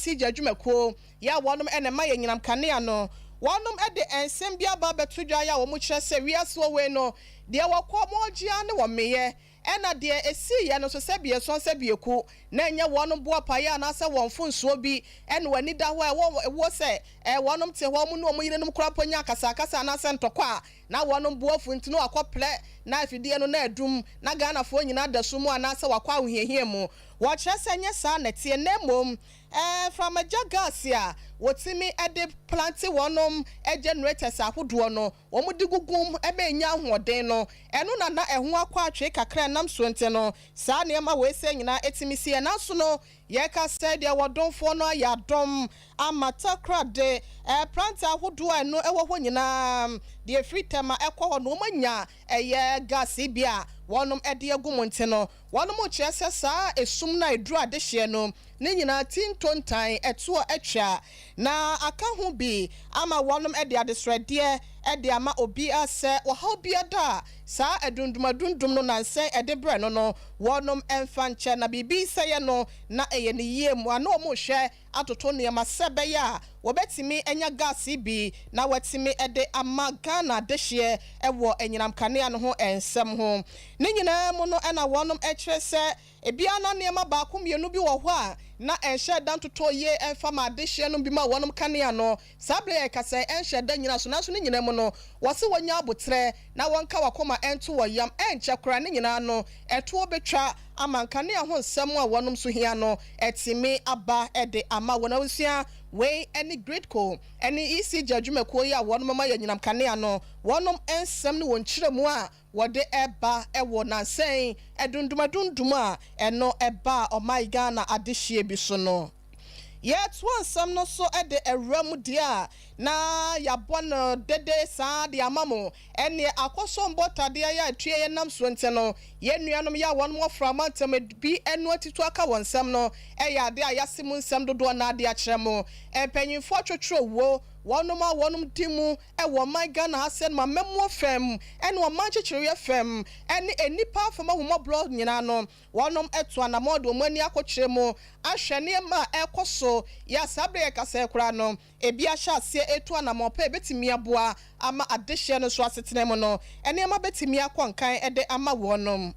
ECG adwumakuo yɛ a wɔnom na ɛma yɛ nyinam kanea no, wɔnom de nsɛm bi aba abɛto dwa yɛ a wɔn kyerɛ sɛ wiase wɔ wei no deɛ wɔkɔ wɔn gye ara ne wɔn meyɛ. Ɛna deɛ ɛsiiɛ no nso sɛ bieson sɛ bieku, na ɛnyɛ wɔnom boapaeɛ anaasɛ wɔn mfonsoɔ bi ɛna wɔn ani da hɔ a ɛwɔ ɛwoɔ sɛ ɛɛ wɔnom te hɔ wɔn ne wɔn yerenom koraa mpo nya akasakasa anaasɛ ntɔkwa a na wɔnom bo afu nti na wɔakɔ plɛ na afidie no na adum na Ghanafoɔ nyinaa da sum mu anaasɛ wɔakɔ ahohiahia mu. Wɔkyerɛ sɛ ɛnyɛ saa na ɛteɛ na mmom ɛɛ mframagya gas a wɔtumi de plante wɔnom generators ahodoɔ no wɔde gugu mu ma enya ahoɔden no, ɛno na na ɛho akɔ atwee kakra ɛnam so nti no, saa nneɛma wei sɛɛ nyinaa tumi si. Nanso no, yɛka sɛ deɛ wɔdomfoɔ no ayɛ adom ama Takoradi prante ahodoɔ a ɛno ɛwɔ hɔ nyinaa, deɛ ɛfiri Tema ɛkɔ hɔ no, wɔanya ɛyɛ gas bi a wɔnom de agu mu nti no, wɔnom kyerɛ sɛ saa esum no a ɛduru adehyeɛ no, Ne nyinaa ti ntontan ɛtoɔ atwa, na aka ho bi ama wɔnom de adesrɛdeɛ de ama obiara sɛ ɔhaw biara da a saa adundum adundum no nansɛn ɛde brɛ no no wɔnom mfa nkyɛ, na biribi sɛeɛ no na ɛyɛ ne yie mu a na wɔn rehwɛ atoto nneɛma sɛ ɛbɛyɛ a wɔbɛtumi anya gas yi bi na wɔatumi de ama Ghana adehyeɛ wɔ anyinam kanea no ho nsɛm ho. Ne nyinaa mu no na wɔnom kyerɛ sɛ Ebia na nneɛma baako mmienu bi wɔ hɔ a na ɛnhyɛɛ da ntotɔɔ yie mfa ma adehyeɛ nom bi ma wɔnom kanea no. Saa berɛ yi a yɛkasa yi, ɛnhyɛɛ da nnyina so. Nanso ne nyinaa mu no, wɔse wɔnya aboterɛ na wɔnka wɔakoma nto wɔn yam. Ɛnkyɛ koraa ne nyinaa no, ɛtoɔ bɛtwa ama nkanea ho nsɛm a wɔnom nso hia no atumi aba de ama wɔn. Abusua, wei ne Gridco ne ECG adwumakuo yi a wɔnom ma yɛn anyinam kanea no, wɔnom nsɛm ne wɔn nkyerɛmu a wɔde ba wɔ nansa yi adundumadundum a ɛno baa ɔman Ghana adehyeɛ bi so no. Yɛtoa nsɛm no so de awura mu deɛ a na yɛabɔ no dede saa de ama mo, ɛneɛ akɔsɔmbɔ tadeɛ yɛ a ɛtue yɛ nam soɔ nti no, yɛn nuanom yɛ a wɔnom wɔ frama ntam bi ɛno atutu aka wɔn nsɛm no yɛ adeɛ a yɛase mu nsɛm dodoɔ no ara de akyerɛ mo. Mpanyinfoɔ twotwerɛ wuo, wɔnom a wɔnom di mu wɔ ɔman Ghana ha sɛ no amammuo fam ne ɔman nkyekyereɛ fam ne nnipa fam ahummɔborɔ nyinaa no, wɔnom atu anamɔn de wɔn ani akɔkyerɛ mu ahwɛ nneɛma a ɛrekɔ so yɛ a saa berɛ yɛkasa yi koraa no ebi ahyɛ aseɛ retu anamɔn pa a ɛbɛtumi aboa ama adehyeɛ no nso asetena mu no nneɛma bɛtumi akɔ nkan de ama wɔnom.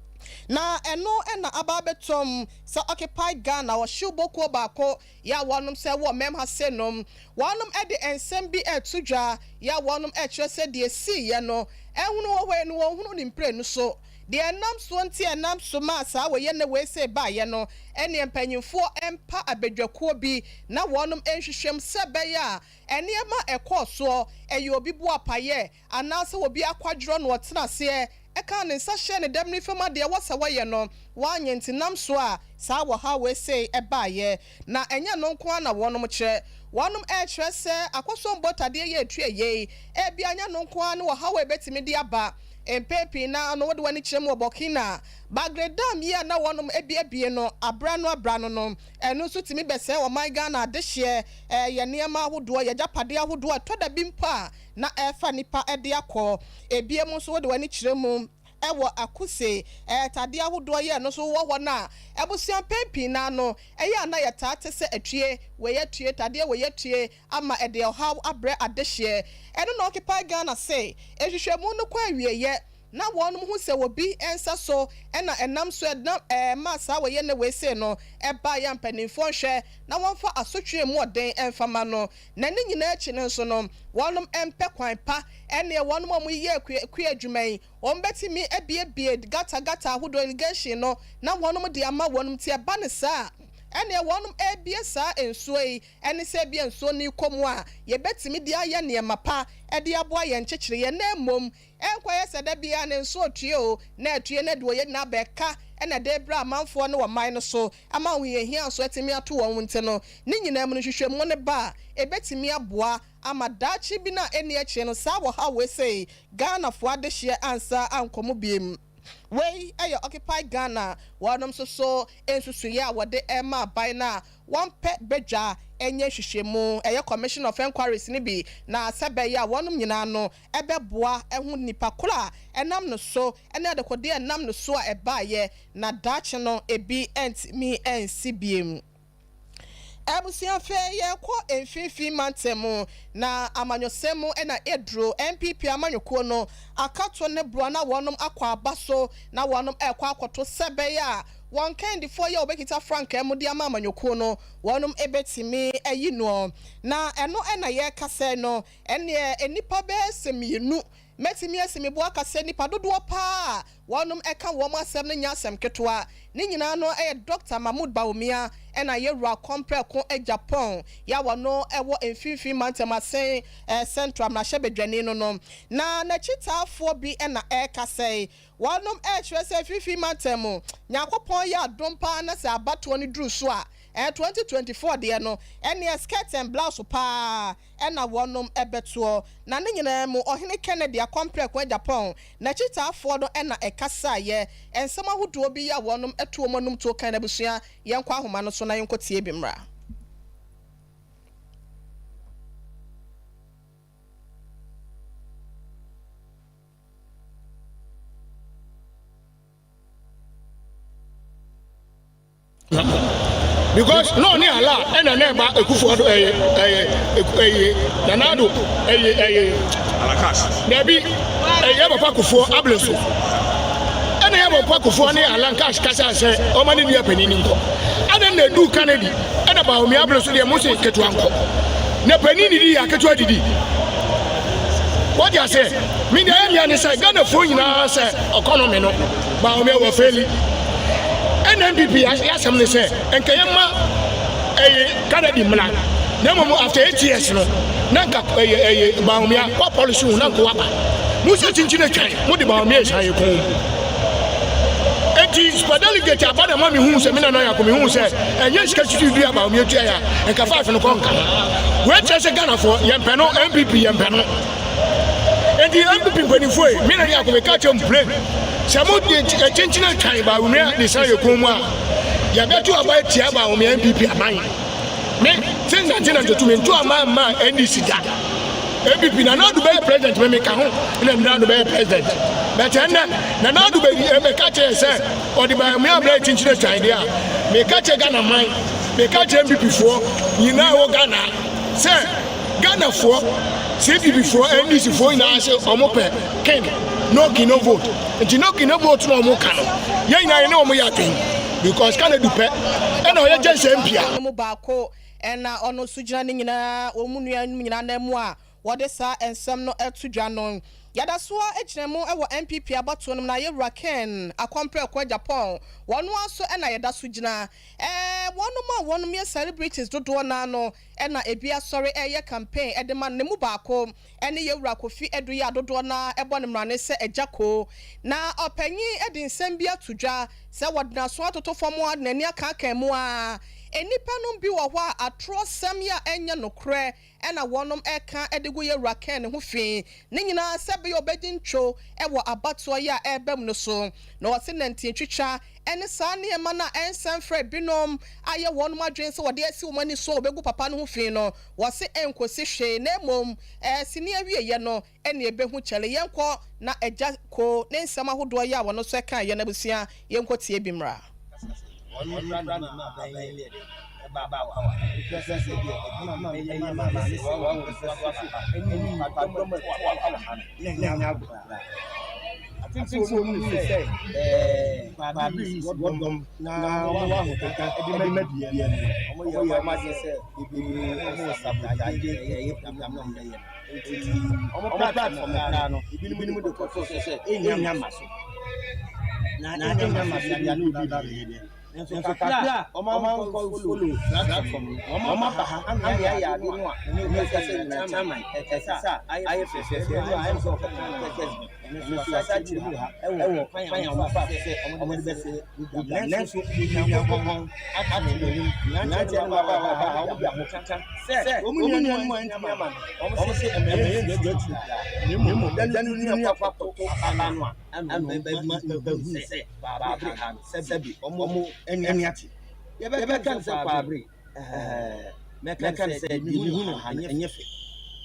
Na ɛno na aba abɛtɔm sɛ Occupy Ghana ɔhyewbɔ kuo baako Yɛ a wɔnom sɛ wɔ mɛm ha se nom, wɔnom de nsɛm bi reto dwa, yɛ a wɔnom rekyerɛ sɛ deɛ esiiɛ no, ɛhunu wɔ hɔ yi no wɔnhunu ne mprenu so. Deɛ ɛnam soɔ nti a ɛnam so maa saa wei ne wei sei baeɛ no, ɛneɛ mpanyinfoɔ mpa abadwakuo bi na wɔnom nhwehwɛ mu sɛ ɛbɛyɛ a nneɛma a ɛkɔɔ soɔ, ɛyɛ obi boapayɛ anaasɛ obi akwadworɔ na ɔtena aseɛ kaa ne nsa hyɛɛ ne dɛm nifa mu a deɛ ɛwɔ sɛ wɔyɛ no wɔanyɛ nti nam so a saa wɔhaw wei sei baeɛ. Na ɛnyɛ ɛno nko ara na wɔnom kyerɛ. Wɔnom ɛrekyerɛ sɛ akosombo tadeɛ yi a ɛtua yei, ebia ɛnyɛ ɛno nko ara ne ɔhaw a ɛbɛtumi de aba. Mpɛn pii no ara no wode w'ani kyerɛ mu wɔ Burkina, Bagre Dam yi a na wɔnom abiebie no aberɛ ano aberɛ ano no, ɛno nso tumi bɛsɛe ɔman Ghana adehyeɛ, yɛn nneɛma ahodoɔ, yɛn agyapadeɛ ahodoɔ, ɛtɔ da bi mpo a na ɛrefa nnipa de akɔ. Ebiem nso wode w'ani kyerɛ mu wɔ akuse, tadeɛ ahodoɔ yɛ ɛno nso wɔ hɔ no a, abusua mpɛn pii no ara no, ɛyɛ a na yɛtaa te sɛ atue, wei atue, tadeɛ wei atue ama ɛde ɔhaw abrɛ adehyeɛ. Ɛno na Occupy Ghana se nhwehwɛmu no kɔ awieɛ na wɔnom hu sɛ obi nsa so na ɛnam so na ɛmaa saa wei ne wei sei no baeɛ a mpaninfoɔ nhwɛ na wɔmfa asotwe a emu ɔden mfa ma no. Na ne nyinaa akyi no nso no, wɔnom mpɛ kwan pa ɛneɛ wɔnom a wɔyɛ kua adwuma yi, wɔn bɛtumi abiebie gata gata ahodoɔ, irrigation no, na wɔnom de ama wɔnom, nti ɛba no saa a, ɛneɛ wɔnom ɛrebie saa nsuo yi, ɛne sɛ ebia nsuo no rekɔ mu a, yɛbɛtumi de ayɛ nneɛma pa de aboa yɛn nkyekyereɛ, na mmom Ɛnkɔyɛ sɛ da biara ne nso otue o, na atue na de wɔyɛ nyinaa bɛka na ɛde rebrɛ amanfoɔ ne ɔman no so ama ahohiahia nso atumi ato wɔn nti no, ne nyinaa mu no nhwehwɛmu no ba a, ɛbɛtumi aboa ama daakye bi no a ɛnni akyire no saa ɔhaw wei sei Ghanafoɔ adehyeɛ ansa ankɔ mu biem. Wei yɛ Occupy Ghana wɔnom nso so nsusuiɛ a wɔde rema aban no a wɔmpɛ badwa nyɛ nhwehwɛmu, ɛyɛ Commission of Enquiries no bi, na sɛ ɛbɛyɛ a wɔnom nyinaa no bɛboa ahu nipa koro a ɛnam no so ne adekodeɛ a ɛnam no so a ɛbaeɛ, na daakye no ebi antumi ansi bio. Abusua afei yɛkɔ mfinfin mantam mu na amanyɔsɛm mu na eduro NPP amanyɔkuo no akato ne boa na wɔnom akɔ aba so na wɔnom ɛkɔ akɔto sɛ bɛyɛ a wɔn kandifoɔ yɛ wɔbɛkita frankaa mu de ama amanyɔkuo no wɔnom ɛbɛtumi ayi noɔ na ɛno ɛna yɛka sɛ no ɛneɛ nnipa bɛyɛ sɛ mmienu mɛtumi asi me bo aka sɛ nnipa dodoɔ paa a wɔnom ɛka wɔn asɛm no nyɛ asɛm ketewa. Ne nyinaa no ɛyɛ Dr. Mahmood Bawumia ɛna yɛwura Kɔmprɛko Agyapong yɛ a wɔno ɛwɔ mfimfini mantam Asen Central mmarahyɛbadwani no no. Na n'akyitaafoɔ bi ɛna ɛreka sɛ wɔnom ɛrekyerɛ sɛ mfimfini mantam mu Nyankopɔn yɛ adom paa na sɛ abatoɔ no duru so a 2024 deɛ no ɛneɛ skirt and blouse paa ɛna wɔnom ɛbɛtoɔ. Na ne nyinaa mu ɔhene Kennedy Akɔmprɛko Agyapong n'akyitaafoɔ no ɛna ɛkasaeɛ nsɛm ahodoɔ bi a wɔnom ɛto wɔn anum tuo kan abusua. Yɛnkɔ ahoma no so na yɛnkɔ tie bi mmra. Because na ɔne ala ɛna na ɛba Ekufu Ado ɛyɛ ɛyɛ ɛyɛ Nana Ado ɛyɛ ɛyɛ Alakas. Dabi, ɛyɛ papa Kufuor abere so ɛna yɛ papa Kufuor ne Alankas kasa sɛ ɔma ne nua panin nkɔ ɛna na edu Kennedy ɛna Bawumia abere so deɛ mo se ketewa nkɔ na panin didi yɛ aketewa didi. Wɔde aseɛ mi deɛ ɛyɛ mia ne sɛ Ghanafoɔ nyinaa sɛ economy no Bawumia wɔ fail. Ɛna NPP yɛasɛm ne sɛ nka yɛma ɛyɛ Kennedy mmra na mmom after 8 years no na nka ɛyɛ ɛyɛ Bawumia wa policy ho na nka waba mo sɛ kyinkyin atwan mo de Bawumia esan yɛ kɔn mu. Eti super delegate aba na ma mi hu sɛ mi nana yɛ akɔ mi hu sɛ ɛnyɛ sika tutu du a Bawumia tua yɛ a nka five no kɔ nka ho. Wei kyerɛ sɛ Ghanafoɔ yɛmpɛ no, NPP yɛmpɛ no. Eti NPP mpanimfoɔ yi, mi nana yɛ akɔ mi ka kyerɛ mu plain sɛ mo de kyinkyin atwan Bawumia de san yɛ kɔn mu a yɛbɛto aba atia Bawumia NPP aban. Me since 1992 me nto ama mma NDC da. NPP Nana Addo bɛyɛ president, me meka ho na Nana Addo bɛyɛ president. But ɛnnɛ Nana Addo bɛ meka kyerɛ sɛ ɔde Bawumia abɛyɛ kyinkyin atwan deɛ a meka kyerɛ Ghana man, meka kyerɛ NPP foɔ nyinaa wɔ Ghana sɛ Ghanafoɔ, CPP foɔ, NDC foɔ nyinaa sɛ ɔmo pɛ ken no kin no vote. Nti no kin no vote na ɔmo ka no, yɛn nyinaa yɛne ɔmo yɛ adwen because Kennedy pɛ ɛna ɔyɛ gyɛnse MP a. No mu baako ɛna ɔno nso gyina ne nyinaa wɔn mu nua no nyinaa nan mu a wɔde saa nsɛm no ɛto dwa no. Yɛda so a gyina mu wɔ NPP abatoɔ no mu na yɛwura Ken Akɔmprɛko Agyapong wɔn nso ɛna yɛda so gyina wɔnom a wɔnom yɛ celebrities dodoɔ naa no ɛna ebi asɔre ɛyɛ campaign ɛde ma no. Ne mu baako ɛne yɛwura Kofi Edu yi a dodoɔ naa ɛbɔ ne mmarane sɛ Agya Koo. Na ɔpanyin ɛde nsɛm bi ato dwa sɛ wɔde n'aso atoto fam a n'ani akaakaa mu a nnipa no bi wɔ hɔ a atorɔsɛm yi a ɛnyɛ nokorɛ ɛna wɔnom ɛka ɛde gu yɛwura Ken ne ho fi ne nyinaa sɛ bɛyɛ ɔbɛdi ntwo ɛwɔ abatoɔ yi a ɛreba mu no so. Na wɔse nantintwitwa ɛne saa nneɛma no a ɛnsɛn frɛ binom ayɛ wɔnom adwene sɛ wɔde asi wɔn ani so a wɔbɛgu papa no ho fi no, wɔse ɛnkosi hwee na mmom sini awieyɛ no ɛne ɛbɛhu kyɛle. Yɛnkɔ na Agya Ko ne nsɛm ahodoɔ yi a wɔno nso ɛka yɛn abusua, yɛnkɔ tie bi mmra. Ɔno kura ne ma aban yi yɛ ɛba ba wɔ ha ekura sɛ deɛ ɛdwuma mi bɛyɛ ma maame sɛ wɔn wɔ so aba ha ɛne nipa dɔm ɛwɔ ha no na ɛnyɛ agorɔ koraa. I think sɛ wɔn mu sɛ kwaabere yi wɔdɔm na wɔn ahokeka ɛde ma biribi no wɔn yɛ wɔn adeɛ sɛ bebree wɔn sabotage ɛyɛ program na wɔn bɛyɛ no, nti wɔn platform koraa no ebinom de kɔtɔ so sɛ ɛnya ma so na ɛnya ma so deɛ na obi ba bɛyɛ deɛ nso kakra a wɔn ankɔ follow platform no wɔn aba ha ama yɛ ayɛ ade no a ɛne obi sɛ nyina chairman ɛkasa a ayɛ fɛfɛɛfɛ ɛno a ɛne sɛ ɔkɔka no kɛkɛ ɛno nso asa kyerɛ mu ha ɛwɔ kwan a wɔn fa so sɛ wɔn de bɛsɛ program, nanso Onyankopɔn ate n'anim. Mmeranteɛ no ba ba ha wɔn de ahokeka sɛ wɔn nuanom a ntumi ama no wɔn sɛ ɛmɛyɛ ntua akyiri koraa na mmom da no duru ne akɔ akɔto aba no a ɛna wɔn bɛhu sɛ kwaabere ha no sɛbi wɔn ani ate. Yɛbɛka no sɛ kwaabere, mɛka no sɛ deɛ mehu no ha no ɛnyɛ fɛ.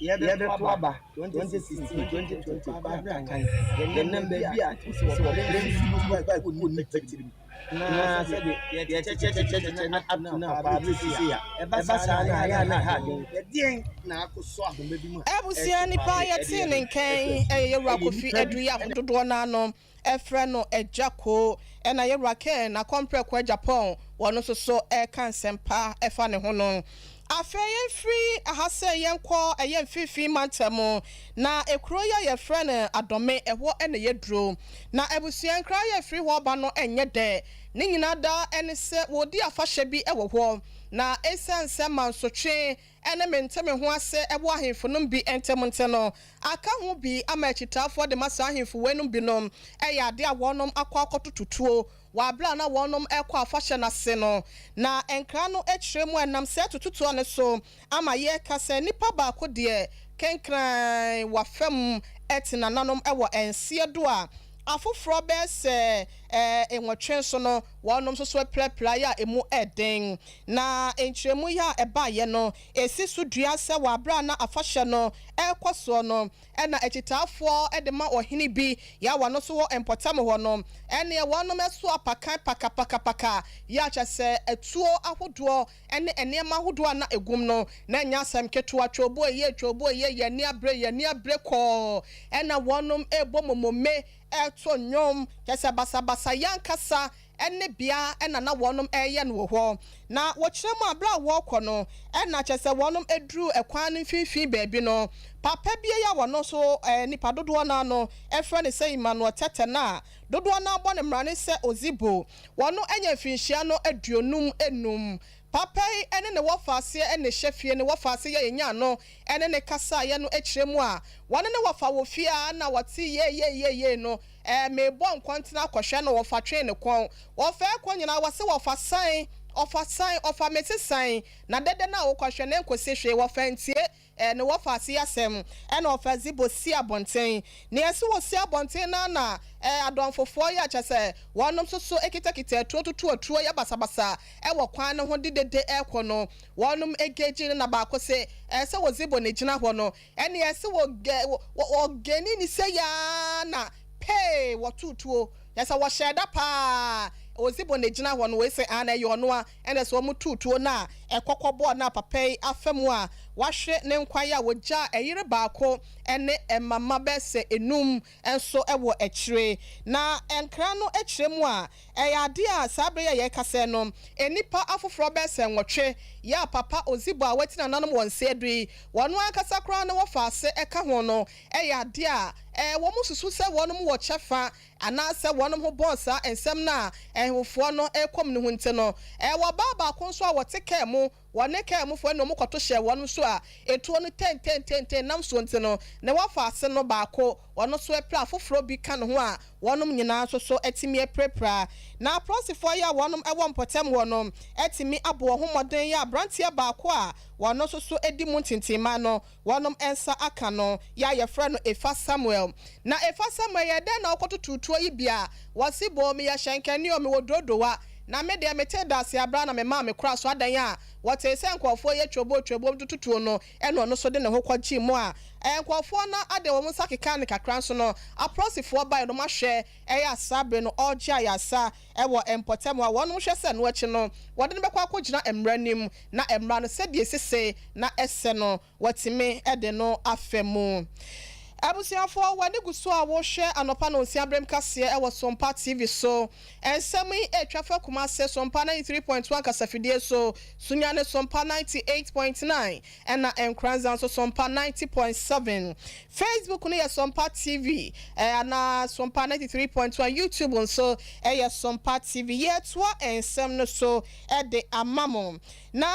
Yɛbɛto aba 2016, 2020 kɔ abere akan yɛnam baabi a sɛ wɔpere nsu ba kɔ nnipa tirim na sɛde yɛkyɛkyɛkyɛkyɛkyɛ na up to now paa bere sisi a ɛba saa na ayɛ a na ɛha adwen ɛdeɛn na akɔsɔ ahoma bi mu a. Abusua, nipa yɛtee ne nkɛn ɛyɛ Yɛwura Kofi Aduyi a dodoɔ n'ano ɛfrɛ no Agya Koo, ɛna Yɛwura Ken Akɔmprɛko Agyapong wɔn nso so ɛreka nsɛmpa ɛfa ne ho no. Afei yɛmfiri aha sɛ yɛnkɔ ɛyɛ Mfimfini Mantam na ekuro yi a yɛfrɛ no Adɔme, ɛhɔ ɛna yɛduro. Na abusua, nkra yɛfiri hɔ ba no ɛnyɛ dɛ. Ne nyinaa da ɛne sɛ wɔdi afahyɛ bi ɛwɔ hɔ, na ɛsiane sɛ mansotwe ɛne mente me ho ase ɛwɔ ahemfo no bi ntɛm ntɛm no aka ho bi ama akyitaafoɔ de ma saa ahemfo weinom binom ɛyɛ ade a wɔnom akɔ akɔtoto tuo wɔ abere a na wɔnom ɛkɔ afahyɛ n'ase no. Na nkra no akyerɛ mu ɛnam sɛ tututuo no so ama yɛreka sɛ nipa baako deɛ kenkran wafam ɛte nananom ɛwɔ nseɛ do a afoforɔ bɛyɛ sɛ 8 nso no wɔnom nso so apirapira yɛ a emu ɛden. Na nkyerɛmu yi a ɛbaeɛ no esi so dua sɛ wɔ abere a na afahyɛ no ɛrekɔ soɔ no, ɛna akyitaafoɔ ɛde ma ɔhene bi yɛ a wɔn nso wɔ mpɔtam hɔ no, ɛneɛ wɔnom ɛso apakan pakapakapaka yɛ akyɛ sɛ atuo ahodoɔ ɛne nneɛma ahodoɔ a na egum no na ɛnyɛ asɛm ketewa. Twobo eye, twobo eye, yɛni abere, yɛni abere kɔɔ, ɛna wɔnom ɛrebɔ momome, ɛreto nnwom kyɛ sɛ basabasa yankasa ɛne bea ɛna na wɔnom ɛreyɛ no wɔ hɔ. Na wɔkyerɛ mu abere a wɔrekɔ no, ɛna kyɛ sɛ wɔnom eduru ɛkwan no mfimfini baabi no, papa bi a wɔn nso nipa dodoɔ n'ano ɛfrɛ no sɛ Emmanuel Tɛtɛ, na dodoɔ n'abɔ ne mmara ne sɛ Ozibo, wɔn anya mfinhyia no 55. Papa yi ɛne ne wɔfa aseɛ ɛne hyɛ fie ne wɔfa ase yɛ yɛnya no ɛne ne kasa yɛ no akyerɛ mu a wɔne ne wɔfa wɔ fie a na wɔte yie yie yie yie no meebɔ nkɔntena akɔhwɛ no. Wɔfa twe ne kɔn, wɔfa ɛkɔ nyinaa, wɔse wɔfa san, ɔfa san, ɔfa mete san na dede no a wokɔhwɛ ne nkosi hwee. Wɔfa ntie ne wɔfa ase asɛm, ɛna ɔfa zibo si abɔnten. Nea ɛsi wɔ si abɔnten na adɔnfofoɔ yi akyɛ sɛ wɔnom nso so ekitakita atuo, tutu atuo yɛ basabasa ɛwɔ kwan no ho de dede ɛkɔ no. Wɔnom egegye no na baako se sɛ wɔ zibo ne gyina hɔ no, ɛne ɛsi wɔ gɛ wɔ wɔ gɛni ne sɛ yaa na pee wɔtutuo yɛsɛ wɔhyɛ da paa. Ozibo ne gyina hɔ no, wɔsɛ ana ɛyɛ ɔno a ɛna sɛ wɔn tutuo na ɛkɔkɔ bɔɔl na papa yi afa mu a wahwɛ ne nkwan a wɔgya ɛyere baako ɛne mmama bɛsɛ enum nso ɛwɔ akyire. Na nkran no akyire mu a ɛyɛ adeɛ a saa abere a yɛrekasa no, nnipa afoforɔ bɛsɛ 8 yɛ a papa Ozibo a wɔati nananom wɔn nsa adu yi, wɔn ankasa koraa no wɔfa ase ɛka ho no, ɛyɛ adeɛ a wɔn susu sɛ wɔn wɔ kyɛfa anaasɛ wɔn ho bɔn saa nsɛm no a ɛhofoɔ no ɛrekɔm ne ho. Nti no ɛwɔ baa baako nso a wɔte kaa mu, wɔne kaa mufoɔ na wɔn kɔto hyɛ wɔn nso a etuo no tɛntɛntɛntɛn nam so. Nti no na wɔfa ase no baako wɔn nso apira, afoforɔ bi ka ne ho a wɔnom nyinaa nso so atumi apirapira. Na apolisifoɔ yi a wɔnom ɛwɔ mpɔtam hɔ no atumi abɔ wɔn ho mmɔden yɛ aberanteɛ baako a wɔn nso so di mu ntintimma no, wɔnom nsa aka no yɛ a yɛfrɛ no Efa Samuel. Na Efa Samuel yɛ dɛn na ɔkɔtoto tuo yi bia? Wɔsi bɔ mi yɛ hyɛnkɛni o, mi wɔ dodowa na me deɛ mete daase abra na me maa me kora so adan a wɔte sɛ nkurɔfoɔ yɛ twobo twobo tututuo no, ɛna ɔno nso de ne ho kɔgye mu a nkurɔfoɔ no ade wɔn nsa keka ne kakra nso no, apolisifoɔ baeɛ no mahwɛ ɛyɛ asa bere no ɔregye ayasa ɛwɔ mpɔtam a wɔn hwɛ sɛ no akyi no wɔde no bɛkɔ akɔgyina mmara nim na mmara no sɛdeɛ esese na ɛsɛ no wɔtumi ɛde no afa mu. Abusuafoɔ, wɔne gu so a wɔrehwɛ anɔpa no nsia berɛm kaseɛ ɛwɔ Sompa TV so. Nsɛm yi atwa fa Kumase Sompa 93.1 kasafidie so, Sunyane Sompa 98.9, ɛna Nkranza nso Sompa 90.7. Facebook no yɛ Sompa TV anaa Sompa 93.1. YouTube nso ɛyɛ Sompa TV. Yɛtoa nsɛm no so ɛde ama mo. Na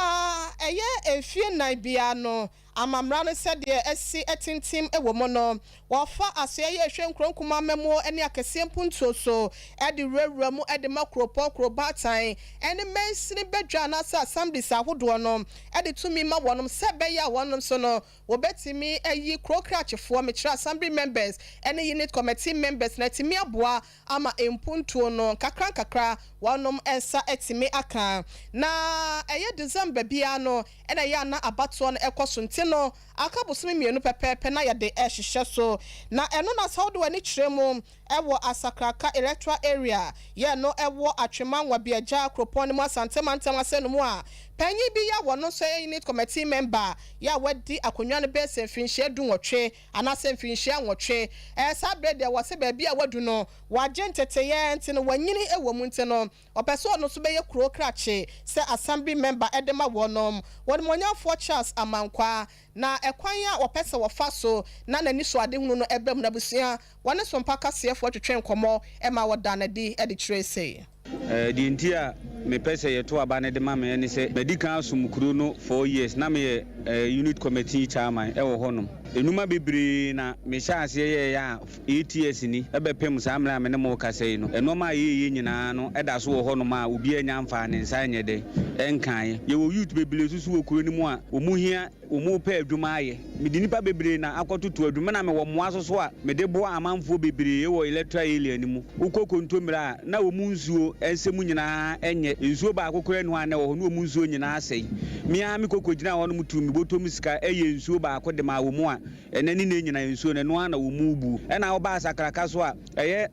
ɛyɛ mfie 4 biara no amamra no sɛdeɛ ɛsi ɛtintim ɛwɔ mu no, wɔfa asoɛ yɛ ehwɛ nkuro nkuma mɛmuo ɛne akɛseɛ mpuntuo so ɛde wurawura mu ɛde ma kuropɔn, kurobaatan ɛne mansini badwa anaasɛ assemblies ahodoɔ no, ɛde tumi ma wɔnom sɛ ɛbɛyɛ a wɔnom so no wɔbɛtumi ayi kuro krakyefoɔ, mekyerɛ assembly members ɛne unit committee members, na ɛtumi aboa ama mpuntuo no nkakra nkakra wɔnom nsa ɛtumi aka. Na ɛyɛ December biara no ɛna ɛyɛ ana abatoɔ no ɛkɔ so nti. Nti no, aka bosome mmienu pɛpɛɛpɛ na yɛde rehyehyɛ so. Na ɛno na sɛ wode w'ani kyerɛ mu wɔ Asakraka Electoral Area, yɛ no wɔ Atwema Nwabiagya kuropɔn no mu Asante mantam ase no mu a, panyin bi yɛ a wɔno nso yɛ Unit Committee Member yɛ a wadi akonnwa no bɛyɛ sɛ mfirinhyia dunwɔtwe anaasɛ mfirinhyia nwɔtwe. Ɛɛ saa berɛ deɛ wɔse baabi a wadu no wagye nteteeɛ nti no wanyini wɔ mu nti no ɔpɛ sɛ ɔno nso bɛyɛ kuro krakye sɛ Assembly Member de ma wɔnom. Wɔnimonyamfoɔ Charles Amankwah na ɛkwan a wɔpɛ sɛ wɔfa so na n'anisoadehunu no ba mu no abusua Wɔne Sompa kaseɛfoɔ twetwee nkɔmmɔ ma wɔdaa no adi de kyerɛɛ sei. Deɛ nti a mepɛ sɛ yɛto aba no de ma me ne sɛ, madi kan asom kuro no 4 years, na meyɛ unit committee chairman wɔ hɔnom. Nnwuma bebree na mehyɛɛ aseɛ yɛeɛ a 8 years ni bɛpem saa mmerɛ a me ne mo rekasa yi no. Nnoɔma a yɛyɛ nyinaa no da so wɔ hɔnom a obiara nnya mfaa ne nsa nyɛ dɛn nkaeɛ. Yɛwɔ youth bebree nso so wɔ kuro no mu a wɔn hia wɔn repɛ adwuma ayɛ. Mede nnipa bebree na akɔtoto adwuma na mewɔ mmoa nso so a mede boa amanfoɔ bebree wɔ electoral area no mu. Wokɔ Kontomire a, na wɔn nsuo nsɛm nyinaa nyɛ. Nsuo baako koraa nni hɔ a na ɛwɔ hɔ, na wɔn nsuo nyinaa asɛe. Me ara mekɔ kɔgyinaa hɔnom tuu me bɔtɔm sika yɛɛ nsuo baako de maa wɔn a ɛnnɛ ne nnɛ nyinaa nsuo no, ɛno ara na wɔrebu. Ɛna woba Asakraka so a, ɛyɛ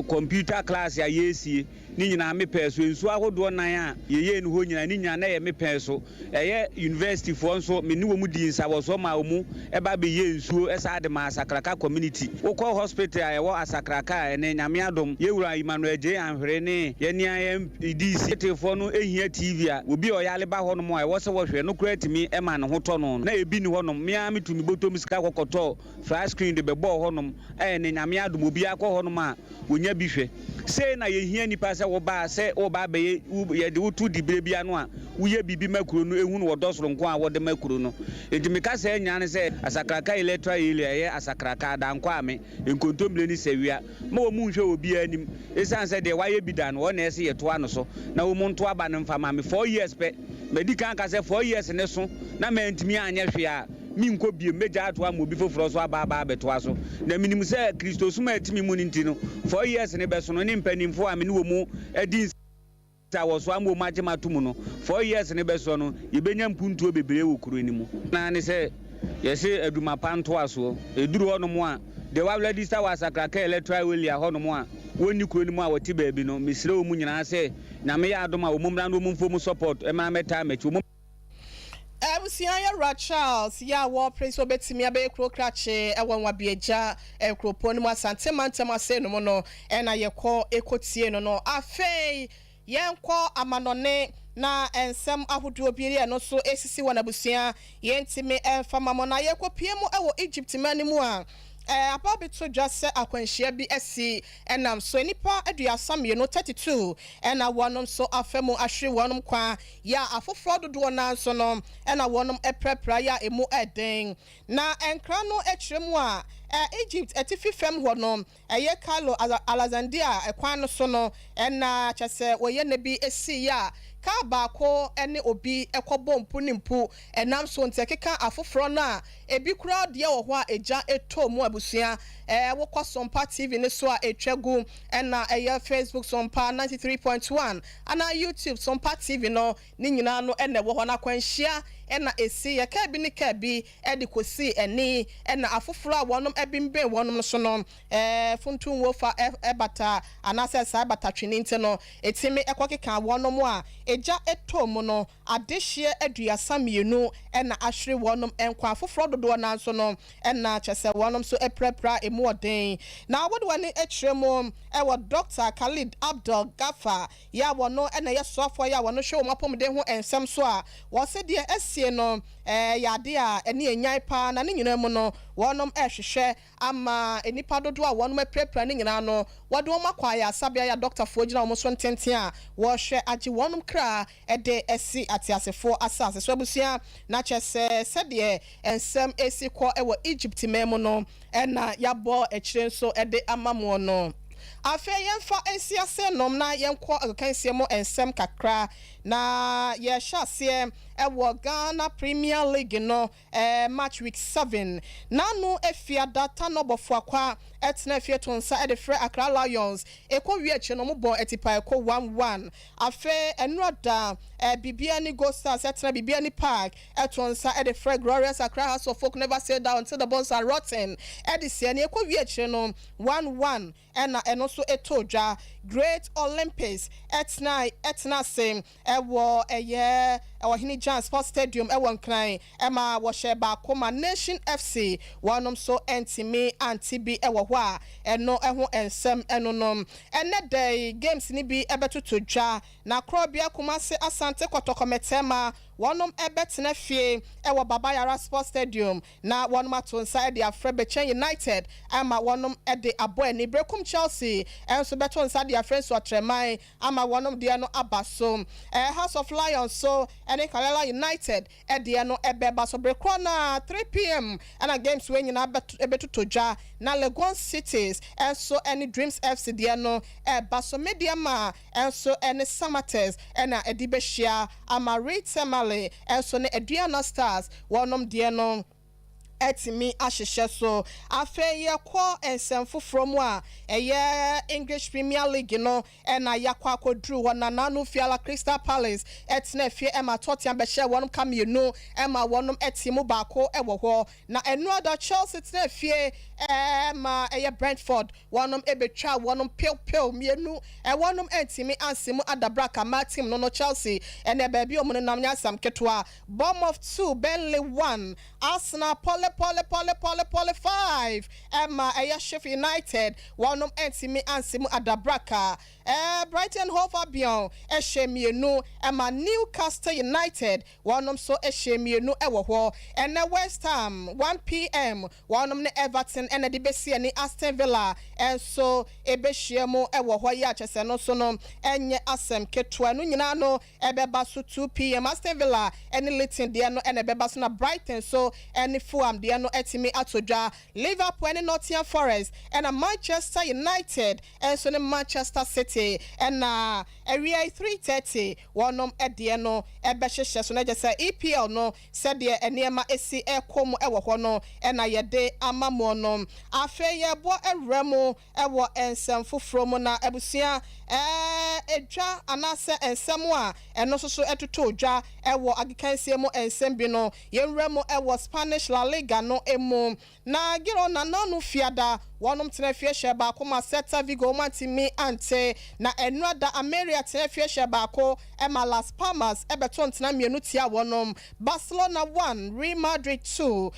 computer class a yɛresie ne nyinaa me pɛɛ so. Nsuo ahodoɔ nan a yɛyɛɛ no hɔ nyinaa, ne nyinaa na ɛyɛ me pɛɛ so. Ɛyɛ university foɔ nso, me ne wɔn dii nsawɔsoɔ maa wɔn ba bɛyɛɛ nsuo saa de maa Asakraka community. Wokɔ hospital a ɛwɔ Asakraka a, ɛnnɛ Nyame adom, yɛn wura Emmanuel Gyei Anhwere ne yɛn nea yɛn DC foɔ no hia TV a, obi a ɔyare ba hɔnom a ɛwɔ sɛ wɔhwɛ no koraa tumi ma ne ho tɔ no no, na ebi nni hɔnom. Me ara metu me bɔtɔm sika kɔkɔtɔɔ flat screen de bɛbɔɔ hɔnom. Ɛnnɛ Nyame adom, obiara kɔ hɔnom a, wɔnya bi hwɛ. Sei na yɛhia nnipa sɛ woba a, sɛ woreba abɛyɛ, yɛde wo to diberɛ bi ano a, woyɛ biribi ma kuro no, ɛhunu ɔdɔ soronko a wode ma kuro no. Enti meka saa nyinaa ne sɛ, Asakraka Electoral Area, ɛyɛ Asakraka, Adankwa-Ame, Nkontommire ne Sawia, ma wɔn nhwɛ obiara anim, ɛsiane sɛ deɛ wayɛ bi da no, wɔn na ɛsɛ yɛtoa no so, na wɔn nto aba no mfa ma me. 4 years pɛ, madi kan aka sɛ 4 years ne so na mantumi anyɛ hwee a, menkɔ biom, mɛgya ato ama obi foforɔ nso aba aba abɛtoa so. Na menim sɛ Kristosom a ɛte me mu no nti no, 4 years no bɛso no, ne mpanimfoɔ a me ne wɔn adi nsawɔsoɔ ama wɔn agye me ato mu no, 4 years no bɛsoɔ no, yɛbɛnya mpuntuo bebree wɔ kuro no mu. Na ne sɛ yɛse adwuma pa ntoasoɔ. Ɛduru hɔnom a, deɛ wɔaregister wɔ Asakraka Electoral Area hɔnom a wɔnni kuro no mu a wɔte baabi no, mesrɛ wɔn nyinaa sɛ Nyame yɛ adom a wɔn mmra na wɔn mfa wɔn support mmra mmɛtaa m'akyi. Wɔn. Abusua yɛwura Charles yɛ a wɔpere sɛ obetumi abɛyɛ kuro krakye wɔ Nwabiagya kuropɔn no mu Asante mantam ase no mu no ɛna yɛkɔ ɛkɔtie no. Afei yɛnkɔ amanɔne na nsɛm ahodoɔ bi ɛno nso esisi wɔ n'abusua yɛntumi ɛmfa ma mo na yɛkɔpie mu ɛwɔ Egypt man no mu a aba abɛto dwa sɛ akwanhyia bi asi ɛnam so nnipa 32, 32, ɛna wɔnom nso afa mu ahwere wɔnom kwa yɛ a afoforɔ dodoɔ naa nso no ɛna wɔnom ɛprɛprɛ yɛ a emu ɛden. Na nkra no akyerɛ mu a Egypt atifi fam hɔ no, ɛyɛ Cairo Alexandria ɛkwan no so no, ɛna kyɛ sɛ wɔyɛ ne bi esi yɛ a kaa baako ne obi ɛkɔbɔ mpu ne mpu ɛnam so nti ɛkeka afoforɔ no a ebi koraa deɛ wɔ hɔ a egya etɔ mu. Abusua, wokɔ Sompa TV ne so a etwa gu, ɛna ɛyɛ Facebook Sompa 93.1 ana YouTube Sompa TV no ne nyinaa no ɛna ɛwɔ hɔ. Na akwanhyia ɛna esi yɛ kaa bi ne kaa bi ɛde kɔsi ɛni, ɛna afoforɔ a wɔnom ɛbɛnbɛn wɔnom so no funtum fa ɛbata anaasɛ saa ɛbata twene nti no etimi ɛkɔ keka wɔnom a egya ɛtɔ mu no. Adehyeɛ 32 ɛna ahwere wɔnom nkwa, afoforɔ dodoɔ nanso no ɛna kyɛ sɛ wɔnom nso ɛprapra emu ɔden. Na wɔde wɔn ani akyerɛ mu ɛwɔ Dr Khalid Abdul Ghaffar yɛ a wɔno ɛna ɛyɛ soafoɔ yɛ a wɔno hwɛ wɔn apɔmuden ho nsɛm so a wɔsɛ deɛ ɛsie no yɛ ade a ɛne enyan paa, na ne nyinaa mu no wɔnom ɛrehwehwɛ ama nipa dodoɔ a wɔnom apirapira ne nyinaa no wɔde wɔn akɔ ayaresabea yɛ dɔktafoɔ gyina wɔn so ntenten a wɔrehwɛ agye wɔnom kra ɛde ɛsi ateasefoɔ asase so. Abusua, na kyɛ sɛ sɛdeɛ nsɛm esi kɔ ɛwɔ Egypt man mu no ɛna yɛabɔ akyire nso ɛde ama mo no. Afei yɛmfa nsi ase nom na yɛnkɔ akansie mu nsɛm kakra. Na yɛhyɛ aseɛ ɛwɔ Ghana Premier League no match week 7. Nanu Efiada, Tano Bofoakwa ɛtena fie to nsa ɛde frɛ Accra Lions. Ɛkɔ wie akyi no, mo bɔ ɛtipa ɛkɔ 1-1. Afei ɛnura da Bibiani Gold Stars ɛtena Bibiani Park ɛto nsa ɛde frɛ Glorious Accra Hearts of Oak. Never say die until the bones are rotten. Ɛde seɛ ne ɛkɔ wie akyire no, 1-1 ɛna ɛno nso ɛtɔ dwa. Great Olympics ɛtena ase ɛwɔ ɛyɛ Ɔhene Gyan Sports Stadium ɛwɔ Nkran, ɛma wɔhyɛ baako ma Nation FC. Wɔnom nso ɛntumi ante bi ɛwɔ hɔ a ɛno ɛho nsɛm ɛno no. Ɛnɛ dɛ games ni bi ɛbɛtoto dwa na Korɔbea Kumase Asante Kɔtɔkɔ mmarima, wɔnom ɛbɛtena fie ɛwɔ Baba Yara Sports Stadium na wɔnom ato nsa ɛde afrɛ Bɛkyɛn United ama wɔnom ɛde abɔ ani. Berekum Chelsea ɛnso bɛto nsa de afrɛ Nsuatrɛman ama wɔnom deɛ no aba so. House of Lions so ɛne Karela United ɛdeɛ no ɛbɛba so berekorɔ na 3 p.m. Ɛna games wei nyinaa ɛbɛtotɔ dwa. Na Legon Cities ɛnso ɛne Dreams FC deɛ no ɛba so. Medeama ɛnso ɛne Samartex ɛna ɛde bɛhyia ama Real Tamale ɛnso ne Aduana Stars wɔnom deɛ no ɛtumi ahyehyɛ so. Afei yɛkɔ nsɛm foforɔ mu a ɛyɛ English Premier League no ɛna yɛakɔ akɔduru hɔ. Na nanu fiala Crystal Palace ɛtena fie ɛma Tottenham bɛhyɛ wɔn ka mmienu ɛma wɔn ɛte mu baako ɛwɔ hɔ. Na ɛnu ada Chelsea tena fie ɛma ɛyɛ Brentford, wɔn ɛbɛtwa wɔn pewpew mmienu, ɛwɔnom ɛntumi ansi mu adabraka ma team no. Chelsea ɛnɛ baabi a wɔn nenam nyɛ asɛm ketewa. Bournemouth 2, Burnley 1. Arsenal pɔle pɔle pɔle pɔle pɔle 5 ɛma ɛyɛ Sheffield United, wɔnom ɛntumi ansi mu adabraka. Brighton Hove Albion ɛhyɛ mmienu ɛma Newcastle United, wɔnom nso ɛhyɛ mmienu ɛwɔ hɔ. Ɛnɛ West Ham 1 p.m. wɔnom ne Everton ɛna de bɛsi ɛne Aston Villa ɛnso ɛbɛhyia mu ɛwɔ hɔ yi akyɛsɛ no so no ɛnyɛ asɛm ketewa no nyinaa no ɛbɛba so 2 p.m. Aston Villa ɛne Luton deɛ no ɛna ɛbɛba so, na Brighton so ɛne Fulham deɛ no ɛtumi ato dwa. Liverpool ɛne Nottingham Forest, ɛna Manchester United ɛnso ne Manchester City, ɛna awia 3:30 wɔnom ɛdeɛ no ɛbɛhyehyɛ so. Na gye sɛ EPL no, sɛdeɛ nneɛma esi ɛkɔ mu ɛwɔ hɔ no ɛna yɛde ama mu no. Afei yɛbɔ ɛwura mu ɛwɔ nsɛm foforɔ mu. Na abusua, edwa anaasɛ nsɛm a ɛno nso so ɛtoto dwa ɛwɔ agekansie mu nsɛm bi no, yɛnwura mu ɛwɔ Spanish La Liga no emu. Na Girona nanu fiada wɔnom tena fie hyɛ baako ma Celta Vigo, wɔn antumi ante. Na ɛnura da Almeria tena fie hyɛ baako ɛma Las Palmas ɛbɛto ntena mmienu tia wɔnom. Barcelona 1, Real Madrid 2,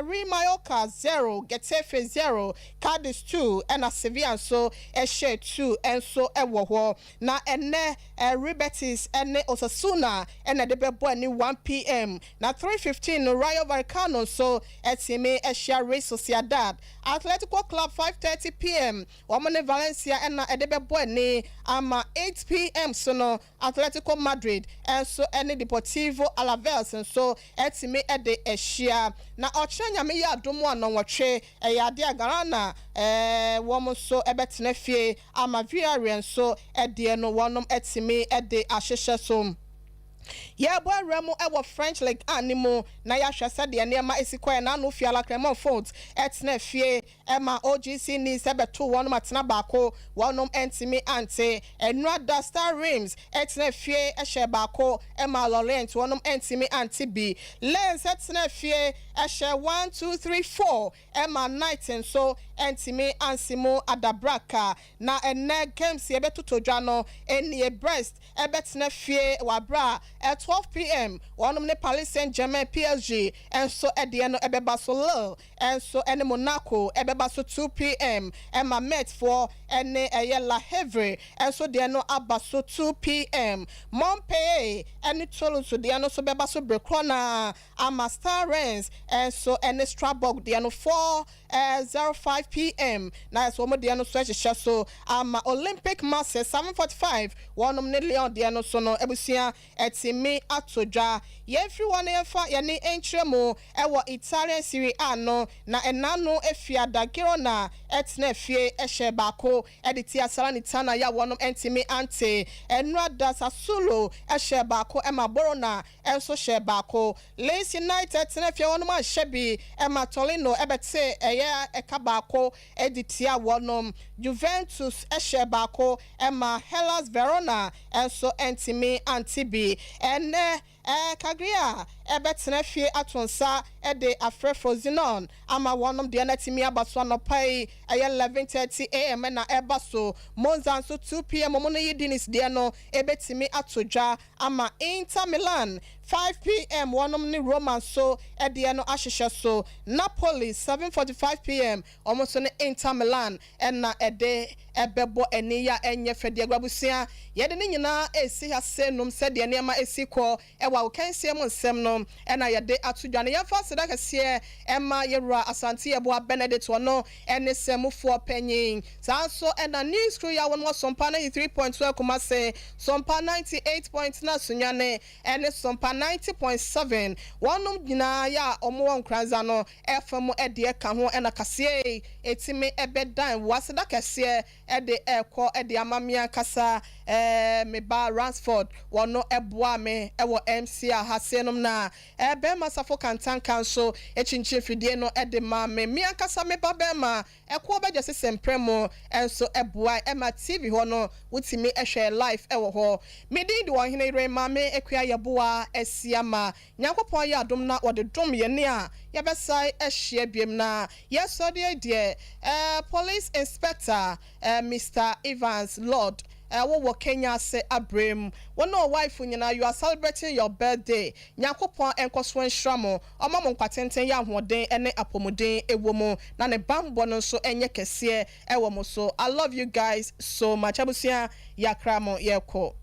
Real Mallorca 0, Getafe 0, Cadiz 2, ɛna Sevilla nso ɛhyɛ 2 ɛnso ɛwɔ hɔ. Na ɛnɛ Real Betis ɛne Osasuna ɛna ɛde bɛbɔ ɛne 1 p.m. Na 3:15 no, Rayo Vallecano nso ɛtumi ɛhyia Real Sociedad. Atletico Club 5:30 p.m. wɔn ne Valencia ɛna ɛde bɛbɔ ɛne ama 8 p.m. so no, Atletico Madrid ɛnso ɛne Deportivo Alaves nso ɛtumi ɛde ɛhyia. Na ɔkyerɛ Nyame yɛ adom a nɔnwɔtwe ɛyɛ adeɛ a Granada wɔn nso ɛbɛtena fie ama Villarreal nso ɛdeɛ no wɔn ɛtumi ɛde ahyehyɛ so. Yɛbɔ awura mu ɛwɔ French League a mu na yɛahwɛ sɛdeɛ nneɛma esi kɔɛ. N'ano fiala Clermont Foot ɛtena fie ɛma OGC Nice ɛbɛto wɔn atena baako, wɔn ɛntumi ante. Ɛnura da Stade Reims ɛtena fie ɛhyɛ baako ɛma Lorient, wɔn ɛntumi ante bi. Lens ɛtena fie ɛhyɛ 1, 2, 3, 4 ɛma Nantes nso ɛntumi ansi mu adabraka. Na ɛnɛ games yɛbɛtoto dwa no ɛnie: Brest ɛbɛtena fie wɔ abira ɛ 12 p.m. wɔnom ne Paris Saint Germain PSG ɛnso ɛdeɛ no ɛbɛba so. Lille ɛnso ɛne Monaco ɛbɛba so 2 p.m., ɛma Metz foɔ ɛne ɛyɛ Le Havre ɛnso deɛ no aba so 2 p.m. Montpellier ɛne Toulouse deɛ no nso bɛba so bere korɔ, na ama Stade Reims ɛnso ɛne Strasbourg deɛ no 4:05. 7:45 p.m. na ɛsɛ wɔn deɛ no so hyehyɛ so ama Olympic Marseille 7:45 wɔnom ne Lyon deɛ no so no. Abusua, ɛtumi ato dwa. Yɛmfiri hɔ no, yɛmfa yɛne nkyerɛ mu ɛwɔ Italian Serie A no, na ɛna no efiada Girona ɛtena fie ɛhyɛ baako ɛde tia Salernitana yɛ a wɔnom ntumi ante. Ɛnura da Sassuolo ɛhyɛ baako ɛma Bologna ɛnso hyɛ baako. Leeds United tena fie, wɔnom ahyɛ bi ɛma Torino ɛbɛte ɛyɛ ɛka baako ɛde tia wɔnom. Juventus ɛhyɛ baako ɛma Hellas Verona ɛnso ntumi ante bi. Ɛnɛ Cagliari ɛbɛtena fie ato nsa ɛde afrɛ Frosinone ama wɔnom deɛ n'atumi aba so anɔpa yi, ɛyɛ 11:30 a.m. na ɛba so. Monza nso 2 p.m. ɔmo no yi Udinese deɛ no ɛbɛtumi ato dwa ama Inter Milan 5 p.m. wɔnom ne Roma nso ɛdeɛ no ahyehyɛ so. Napoli 7:45 p.m. ɔmo nso ne Inter Milan ɛna ɛde ɛbɛbɔ ani yɛ a ɛnyɛ fɛdeɛ. Abusua, yɛde ne nyinaa esi ha se nom sɛdeɛ nneɛma esi kɔ ɛwɔ awokansie mu nsɛm no ɛna yɛde ato dwa no. Yɛmfa aseda kɛseɛ ɛma yɛwura Asante Yɛboa Benedict, ɔno ɛne sɛmufoɔ panyin. Saa nso ɛna news crew yɛ a wɔn wɔ Sompa 93.2 Kumase, Sompa 98.9 Sunyani, ɛne Sompa 90.7, wɔnom nyinaa yɛ a wɔn wɔ Nkranza no ɛfa mu ɛde ɛka ho ɛna kaseɛ yi etimi ɛbɛdan wɔ. Aseda kɛseɛ ɛde ɛkɔ ɛde ama me ankasa me ba Ransford, wɔno ɛboa me ɛwɔ MC a ha nom na bɛrima Safo Kantanka nso ekyinkyin fidie no ɛde ma me. Me ankasa me ba bɛrima ɛkoɔ bɛgye sisɛ mprɛ mu ɛnso ɛboa ɛma TV hɔ no wotumi ɛhwɛ live ɛwɔ hɔ. Me din de wɔn hene yere Maame Ekua Yɛboa ɛsi ama. Nyankopɔn yɛ adom na wɔde dom yɛn a yɛbɛsae ahyia biem na yɛsɔ deɛ police inspector Mr Evans Lord wowɔ Kenya ase abrem, wɔn a wife nyinaa, you are celebrating your birthday. Nyankopɔn nkɔso nhyira mo, ɔma mo nkwa tenten yɛ ahoɔden ne apɔmuden ɛwɔ mu, na ne bambɔ no nso nyɛ kɛseɛ ɛwɔ mo so. I love you guys so much. Abusua, yɛakra mo, yɛkɔ.